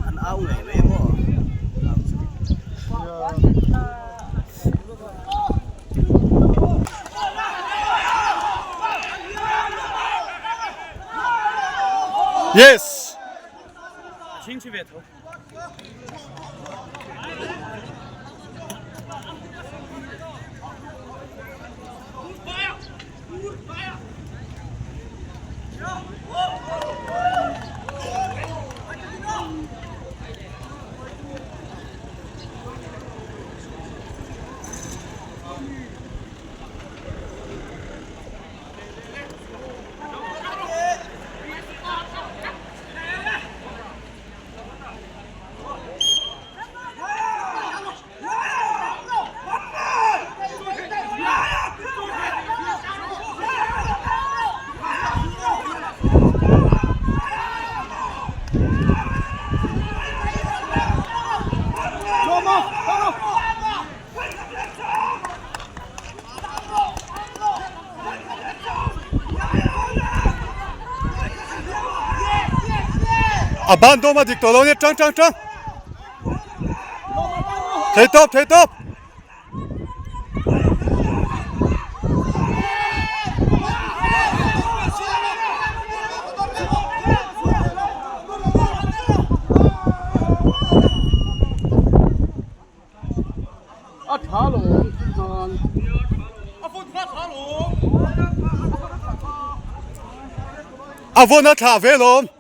An au ngei mai maw? Yes! A ban dawm a dik tawh lo nia tang tang tang thei tawp thei tawp. A tha lo nan. A vawn a thlah ve lawm.